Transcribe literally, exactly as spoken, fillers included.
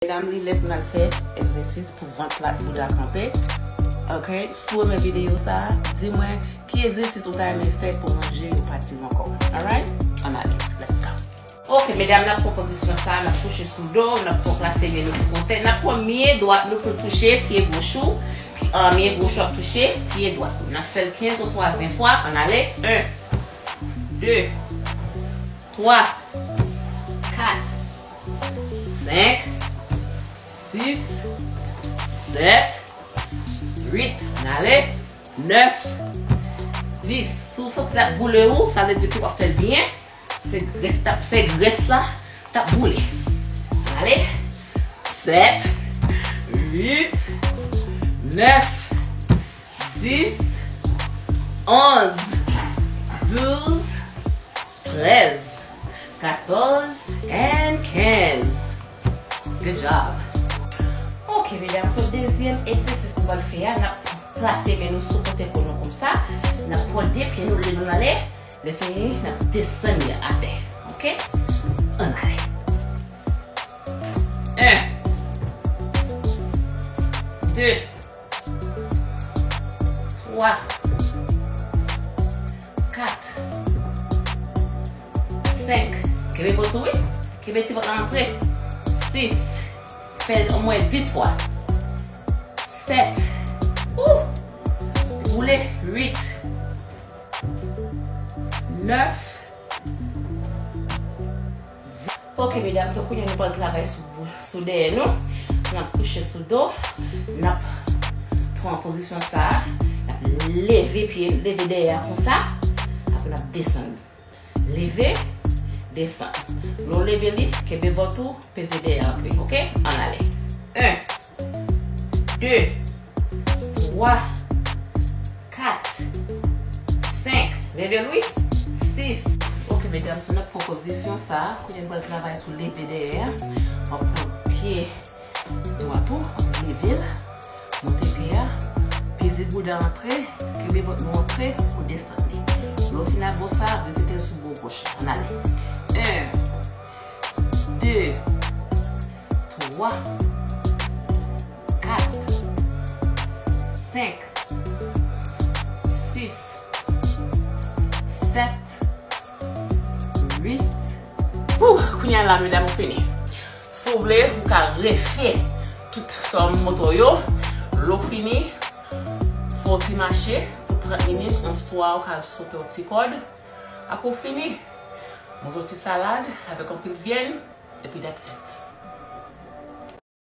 Medam, li lè pou n al fè egzèsis pou vant la, bouda kanpe. Ok, si w renmen videyo sa a, di mwen ki egzèsis ou ta renmen fè pou ranje yon pati nan kò w. Alright? Ann ale. Let's go. Ok, medam, n ap pran pozisyon sa a, n ap kouche sou do, n ap pran plase men nou sou kote. N ap pran mye dwat nou pou n touche pye goch ou, pi- ah, mye goch ou ap touche pye dwat ou. N ap fè l kenz oswa ven fwa. Ann ale. En, de, twa, kat, senk, sis, sèt, uit, n ale, nèf, dis. Si w santi l ap boule ou, sa vle di ke w ap fè l byen. Se grès t ap, se grès la t ap boule. N ale, sèt, uit, nèf, dis, onz, douz, trèz, katòz, and kenz. Good job. Ok, medam, so dezyèm egzèsis nou pral fè a, n ap plase men nou sou kote kò nou konsa. N ap pran de pye nou, leve n ale. Lè fini, n ap desann li atè. Ok? Ann ale. En, de, twa, kat, senk. Kenbe vant ou, wi. Kenbe ti vant la antre. Sis. Fè l omwen dis fwa. Sèt. Ou! Boule. Uit. Nèf. Ok, medam, so kounye a nou pral travay sou, sou dèyè nou. N ap kouche sou do. N ap pran pozisyon sa a. N ap leve pye, leve dèyè a konsa. Apre n ap desann. Leve, desann. Lè w leve li, kenbe vant ou, peze dèyè antre, ok? Ann ale. En, de, twa, kat, senk. Leve l, wi. Sis. Ok, medam, sou nòt pwopozisyon sa a, kounye a nou pral travay sou leve dèyè a. W ap pran pye dwat ou, w ap leve l, monte pye a, peze bouda antre, kenbe vant nou antre pou desann li. Lè w fin ak bò sa a, repete l sou bò goch la. Ann ale. En, de, twa, kat, senk, sis, sèt, uit. Ouh, kounye a la, medam, ou fini. Si w vle, ou ka refè tout sa m montre w yo. Lè w fini, fè w ti mache pou trant minit, oswa ou ka sote yon ti kòd. Apre w fini, manje yon ti salad avèk anpil vyann, epi that's it.